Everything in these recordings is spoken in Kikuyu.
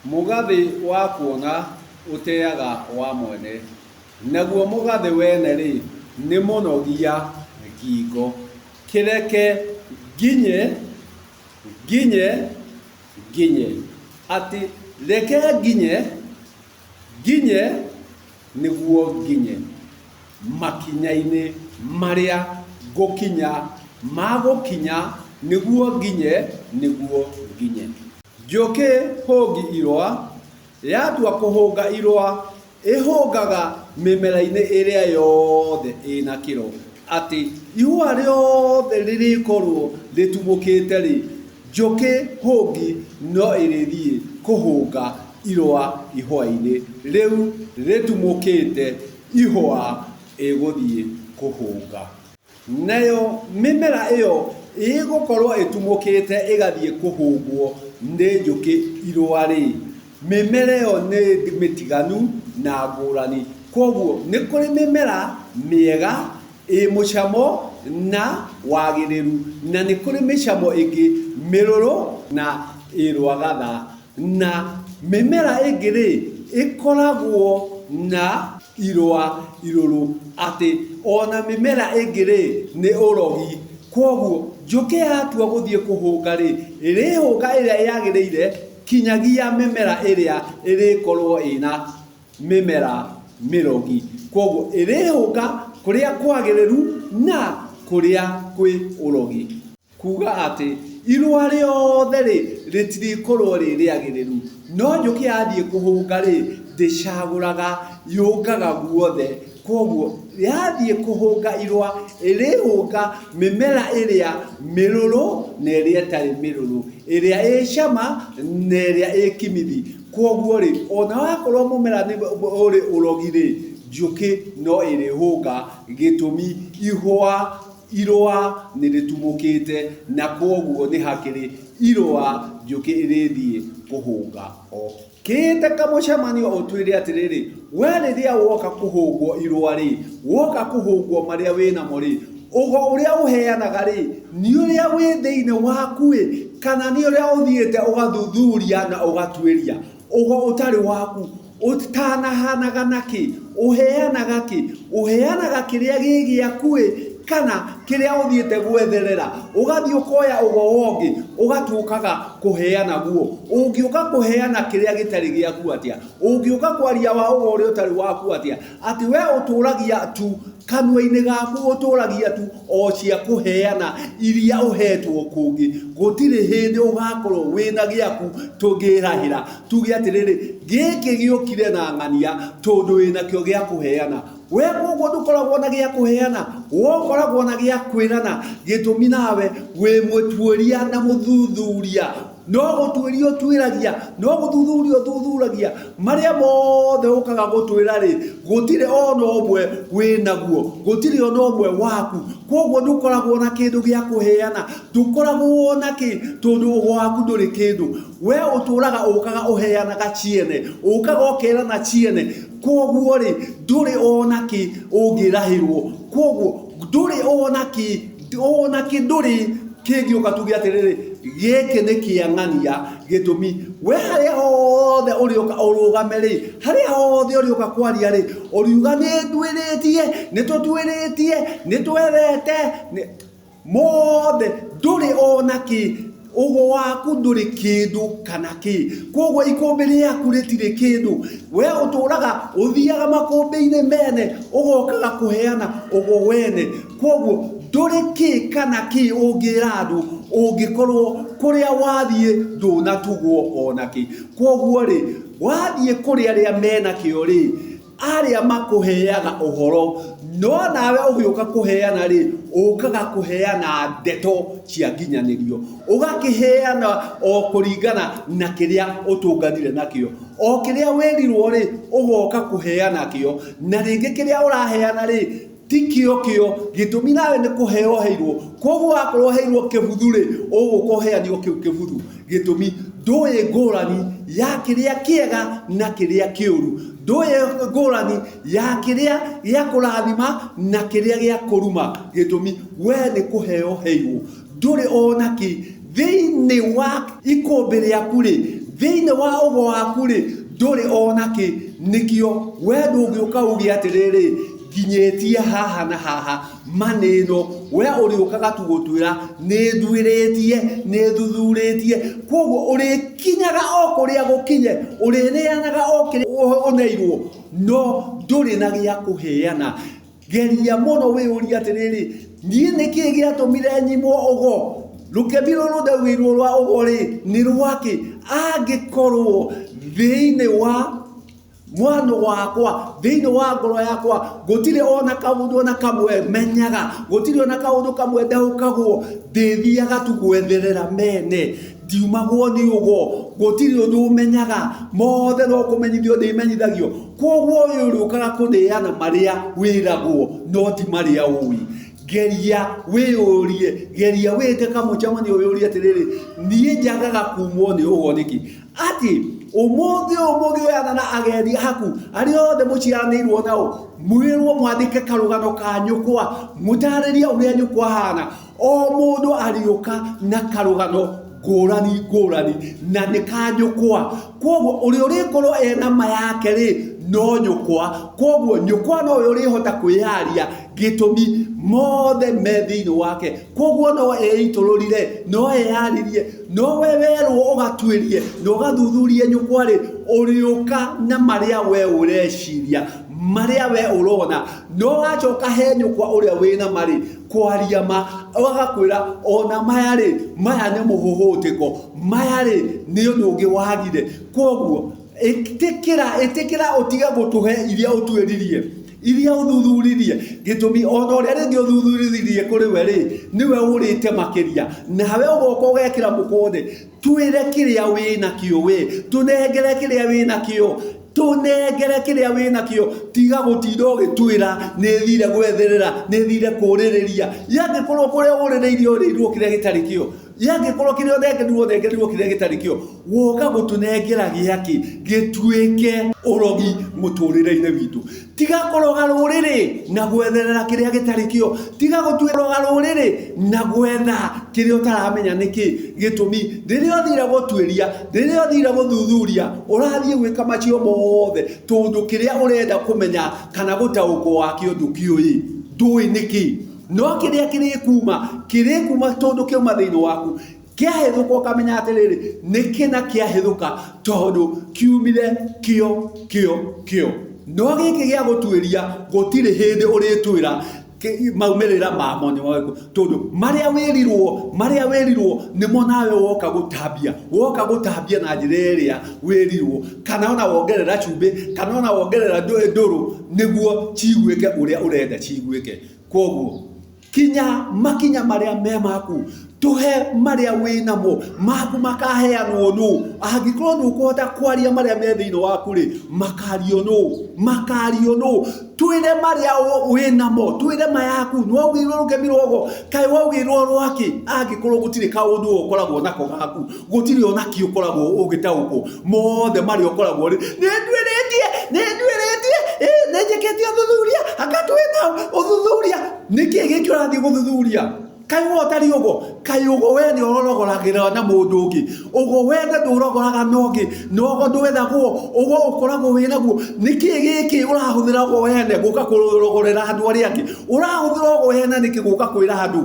Mũgathĩ wa kuona ũteaga wa mwene, naguo mũgathĩ wene-rĩ, nĩ mũnogia ngingo. Kĩreke nginye, nginye, nginye, atĩ reke nginye, nginye, nĩguo nginye makinya-inĩ marĩa ngũkinya, ma gũkinya, nĩguo nginye, nĩguo nginye. Njũkĩ hũngi irũa, yatua kũhũnga irũa, ĩhũngaga mĩmera-inĩ ĩrĩa yothe ĩna kĩro, atĩ ihũa rĩothe rĩrĩkorwo rĩtumũkĩte-rĩ, njũkĩ hũngi no ĩrĩthiĩ kũhũnga irũa ihũa-inĩ rĩu rĩtumũkĩte ihũa ĩgũthiĩ kũhũnga. Nayo mĩmera ĩyo ĩgũkorwo ĩtumũkĩte ĩgathiĩ kũhũngwo nĩ njũkĩ irũa-rĩ, mĩmera ĩyo nĩ mĩtiganu na ngũrani. Kwoguo nĩ kũrĩ mĩmera mĩega ĩ mũcamo na wagĩrĩru, na nĩ kũrĩ mĩcamo ĩngĩ mĩrũrũ na ĩ rwagatha. Na mĩmera ĩngĩ-rĩ, ĩkoragwo na irũa irũrũ, atĩ o na mĩmera ĩngĩ-rĩ, nĩ ũrogi. Kwoguo, njũkĩ yatua gũthiĩ kũhũnga-rĩ, ĩrĩhũnga ĩrĩa yagĩrĩire kinyagia mĩmera ĩrĩa ĩrĩkorwo ĩna mĩmera mĩrogi. Kwoguo, ĩrĩhũnga kũrĩa kwagĩrĩru na kũrĩa kwĩ ũrogi. Kuuga atĩ irũa rĩothe-rĩ, rĩtirĩkorwo rĩ rĩagĩrĩru. No njũkĩ yathiĩ kũhũnga-rĩ, ndĩcagũraga, yũngaga guothe. Kwoguo yathiĩ kũhũnga irũa, ĩrĩhũnga mĩmera ĩrĩa mĩrũrũ na ĩrĩa ĩtarĩ mĩrũrũ, ĩrĩa ĩ cama na ĩrĩa ĩ kimithi. Kwoguo-rĩ, ona wakorwo mũmera nĩ ũrĩ ũrogi-rĩ, njũkĩ no ĩrĩhũnga gĩtũmi ihũa Irũa nĩ rĩtumũkĩte na kwoguo nĩ hakĩrĩ irũa njũkĩ ĩrĩthiĩ kũhũnga ho. Kĩĩte kamũcemanio ũtwĩre atĩrĩrĩ, we rĩrĩa woka kũhũngwo irũa-rĩ, woka kũhũngwo marĩa wĩ namo-rĩ, ũgo ũrĩa ũheanaga-rĩ, nĩ ũrĩa wĩ thĩinĩ waku-ĩ, kana nĩ ũrĩa ũthiĩte ũgathuthuria na ũgatuĩria? Ũgo ũtarĩ waku ũtanahanaga na kĩ? Ũheanaga kĩ? Ũheanaga kĩrĩa gĩ gĩaku-ĩ, kana kĩrĩa ũthiĩte gwetherera? Ũgathiĩ ũkoya ũgo wongĩ, ũgatuĩkaga kũheana guo. Ũngĩũka kũheana kĩrĩa gĩtarĩ gĩaku atĩa? Ũngĩũka kwaria wa ũgo ũrĩa ũtarĩ waku atĩa? Atĩ we ũtũragia tu Kanua-inĩ gaku ũtũũragia tu o cia kũheana iria ũheetwo kũngĩ. Gũtirĩ hĩndĩ ũgakorwo wĩna gĩaku tũngĩrahĩra tuge atĩrĩrĩ, gĩkĩ gĩũkire na ng'ania tondũ wĩnakĩo gĩa kũheana. We koguo ndũkoragwo na gĩa kũheana, we ũkoragwo na gĩa kwĩrana. Gĩtũmi nawe wĩ mũtuĩria na mũthuthuria. No gũtuĩria ũtuĩragia, no gũthuthuria ũthuthuragia, marĩa mothe ũkaga gũtwĩra-rĩ, gũtirĩ o na ũmwe wĩ naguo, gũtirĩ o na ũmwe waku. Kwoguo ndũkoragwo na kĩndũ gĩa kũheana, ndũkoragwo na kĩ, tondũ ũgo waku ndũrĩ kĩndũ. We ũtũraga ũkaga ũheanaga ciene, ũkaga ũkerana ciene, kwoguo-rĩ, ndũrĩ o na kĩ ũngĩrahĩrwo. Kwoguo ndũrĩ o na kĩ, o na kĩ ndũrĩ kĩngĩũka tuge atĩrĩrĩ, gĩkĩ nĩ kĩa ng'ania. Gĩtũmi, we harĩa hothe ũrĩũka ũrũgame rĩ, harĩa hothe ũrĩũka kwaria rĩ, ũriuga nĩ nduĩrĩtie, nĩ tũtuĩrĩtie, nĩ twethete, mothe ndũrĩ o na kĩ. Ũgo waku ndũrĩ kĩndũ kana kĩ. Kwoguo ikũmbĩ rĩaku rĩtirĩ kĩndũ. We ũtũraga ũthiaga makũmbĩ-inĩ mene, ũgokaga kũheana ũgo wene. Kwoguo ndũrĩ kĩ kana kĩ ũngĩra andũ ũngĩkorwo kũrĩa wathiĩ ndũnatugwo o na kĩ. Kwoguo rĩ, wathiĩ kũrĩ arĩa mena kĩo rĩ, arĩa makũheaga ũhoro, no nawe ũgĩũka kũheana rĩ, ũkaga kũheana ndeto cia nginyanĩrio, ũgakĩheana o kũringana na kĩrĩa ũtũnganire nakĩo, o kĩrĩa wĩrirwo rĩ, ũgoka kũheana kĩo, na rĩngĩ kĩrĩa ũraheana rĩ, ti kĩo kĩo, gĩtũmi nawe nĩ kũheo ũheirwo, koguo wakorwo ũheirwo kĩbuthu rĩ, ũgũka ũheane o kĩu kĩbuthu, gĩtũmi ndũĩ ngũrani ya kĩrĩa kĩega na kĩrĩa kĩũru, ndũĩ ngũrani ya kĩrĩa gĩa kũrathima na kĩrĩa gĩa kũruma, gĩtũmi we nĩ kũheo ũheirwo, ndũrĩ ona kĩ thĩinĩ wa ikũmbĩ rĩaku rĩ, Thĩinĩ wa ũgo waku rĩ, ndũrĩ ona kĩ. Nĩkĩo we ndũngĩũka uge atĩrĩrĩ, nginyĩtie haha na haha manĩno. We ũrĩũkaga tu gũtwĩra nĩ nduĩrĩtie, nĩ thuthurĩtie. Kwoguo ũrĩkinyaga o kũrĩa gũkinye, ũrĩrĩanaga o kĩrĩa ũneirwo, no ndũrĩ na gĩa kũheana. Geria mũno wĩyũrie atĩrĩrĩ, niĩ nĩkĩ gĩatũmire nyimwo ũgo? Rũkemi rũrũ ndaugĩirwo rwa ũgo-rĩ, nĩ rwakĩ? Angĩkorwo thĩinĩ wa mwano wakwa, thĩinĩ wa ngoro yakwa, gũtirĩ ona kaũndũ ona kamwe menyaga, gũtirĩ ona kaũndũ kamwe ndaũkagwo, ndĩthiaga tu gwetherera mene. Ndiumagwo nĩ ũgo, gũtirĩ ũndũ ũmenyaga, mothe no kũmenyithio ndĩmenyithagio. Kwoguo ũyũ ũrĩũkaga kũneana marĩa wĩragwo no ti marĩa ũĩ. Geria wĩyũrie, geria wĩte kamũcemanio wĩyũrie atĩrĩrĩ, niĩ njagaga kumwo nĩ ũgo nĩkĩ? Atĩ ũmũthĩ ũyũ mũngĩoyana na agendi aku arĩa othe mũciaranĩirwo nao, mwĩrwo mwandĩke karũgano ka nyũkwa, mũtarĩrie ũrĩa nyũkwa ahana. O mũndũ arĩũka na karũgano ngũrani ngũrani na nĩ ka nyũkwa. Kwoguo ũrĩa ũrĩkorwo ena ma yake rĩ, no nyũkwa. Kwoguo nyũkwa nowe ũrĩhota kwĩyaria gĩtũmi mothe me thĩinĩ wake. Kwoguo no eitũrũrire, no eyaririe, no we werwo ũgatuĩrie na ũgathuthurie nyũkwa rĩ, ũrĩũka na marĩa we ũreciria, marĩa we ũrona. No wacoka he nyũkwa ũrĩa wĩna ma rĩ, kwaria ma, agakwĩra ona maya rĩ, maya nĩ mũhũhũtĩko, maya rĩ, nĩ ũndũ ũngĩ wagire. Kwoguo, ĩtĩkĩra, ĩtĩkĩra ũtige gũtũhe iria ũtuĩririe, iria ũthuthuririe. Gĩtũmi ona ũrĩa rĩngĩ ũthuthuririe kũrĩ we rĩ, nĩwe ũrĩte makĩria. Nawe ũgoka ũgekĩra mũkonde, twĩre kĩrĩa wĩnakĩo we, tũnengere kĩrĩa wĩnakĩo. Tũnengere kĩrĩa wĩ nakĩo, tiga gũtinda ũgĩtwĩra nĩ thire gwetherera, nĩ thire kũrĩrĩria. Yangĩkorwo kũrĩa ũrĩrĩirie ũrĩirwo kĩrĩa gĩtarĩ kĩo, yangĩkorwo kĩrĩa ũnengerirwo ũnengerirwo kĩrĩa gĩtarĩ kĩo, woka gũtũnengera gĩakĩ gĩtuĩke ũrogi mũtũrĩre-inĩ witũ. Tiga kũroga rũrĩrĩ na gwetherera kĩrĩa gĩtarĩ kĩo. Tiga gũtuĩroga rũrĩrĩ na gwetha kĩrĩa ũtaramenya nĩkĩ gĩtũmi. Rĩrĩa ũthire gũtuĩria, rĩrĩa ũthire gũthuthuria, ũrathiĩ gwĩka macio mothe tondũ kĩrĩa ũrenda kũmenya kana gũtaũkwo wakĩo ndũkĩũĩ. Ndũĩ nĩkĩ. No kĩrĩa kĩrĩkuma, kĩrĩkuma tondũ kĩauma thĩinĩ waku. Kĩahĩthũka ũkamenya atĩrĩrĩ, nĩ kĩna kĩahĩthũka tondũ kiumire kĩo kĩo kĩo. No gĩkĩ gĩa gũtuĩria gũtirĩ hĩndĩ ũrĩtwĩra maumĩrĩra mamo nĩ marĩkũ, tondũ marĩa wĩrirwo, marĩa wĩrirwo nĩmo nawe woka gũtambia, woka gũtambia na njĩra ĩrĩa wĩrirwo, kana ona wongerera cumbĩ, kana ona wongerera ndũrũ nĩguo ciguĩke ũrĩa ũrenda ciguĩke. Kwoguo Kinya makinya marĩa me maku, tũhe marĩa wĩ namo, maku makaheanwo nũ? Angĩkorwo ndũkũhota kwaria marĩa me thĩinĩ waku rĩ, makario nũ? Makario nũ? Twĩre marĩa wĩ namo, twĩre ma yaku, nĩ waugĩirwo rũgemi rwogo, kaĩ waugĩirwo rwakĩ? Angĩkorwo gũtirĩ kaũndũ ũkoragwo nako gaku, gũtirĩ ona kĩ ũkoragwo ũgĩtaũkwo, mothe marĩa ũkoragwo rĩ, nĩ nduĩrĩtie, nĩ nduĩrĩtie, nĩ njĩkĩte ũthuthuria, anga twĩna ũthuthuria. Nĩ kĩĩ gĩkĩ ũrathiĩ gũthuthuria? Kaĩ we ũtarĩ ũgo? Kaĩ ũgo we nĩ ũrogoragĩra na mũndũ ũngĩ? Ũgo we ndũrogoraga na ũngĩ, na ũgo ndwethagwo, ũgo ũkoragwo wĩ naguo. Nĩ kĩĩ gĩkĩ ũrahũthĩra ũgo wene gũka kũrogorera andũ arĩa angĩ? Ũrahũthĩra ũgo wene nĩkĩ gũka kwĩra andũ?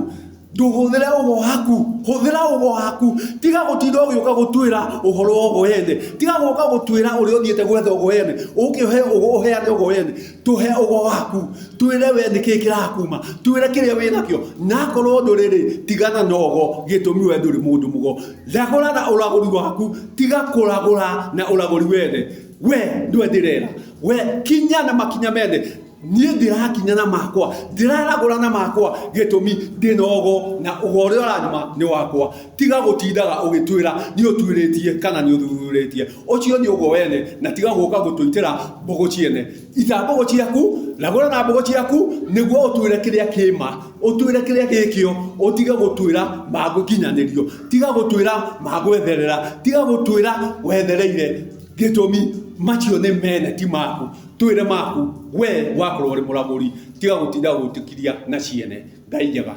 Ndũhũthĩre ũgo waku, hũthĩra ũgo waku. Tiga gũtinda ũgĩũka gũtwĩra ũhoro wa ũgo wene. Tiga gũka gũtwĩra ũrĩa ũthiĩte gwetha ũgo wene. Ũke ũhe ũgo, ũheane ũgo wene. Tũhe ũgo waku. Twĩre we nĩkĩ kĩrakuma. Twĩre kĩrĩa wĩnakĩo. Na akorwo ndũrĩ rĩ, tigana na ũgo, gĩtũmi we ndũrĩ mũndũ mũgo. Ragũra na ũragũri waku, tiga kũragũra na ũragũri wene. We nĩwe ndĩrera. We kinya na makinya mene. Niĩ ndĩrakinya na makwa, ndĩraragũra na makwa, gĩtũmi ndĩna ũgo na ũgo ũrĩa ũranyuma nĩ wakwa. Tiga gũtindaga ũgĩtwĩra nĩ ũtuĩrĩtie kana nĩ ũthuthurĩtie. Ũcio nĩ ũgo wene na tiga gũka gũtũitĩra mbũgũ ciene. Ita mbũgũ ciaku, ragũra na mbũgũ ciaku nĩguo ũtwĩre kĩrĩa kĩ ma, ũtwĩre kĩrĩa gĩ kĩo, ũtige gũtwĩra ma gũkinyanĩrio. Tiga gũtwĩra ma gwetherera, tiga gũtwĩra wethereire, gĩtũmi macio nĩ mene ti maku. Twĩre maku we wakorwo ũrĩ mũragũri, tiga gũtinda ũgĩtũkiria na ciene. Ngai njega.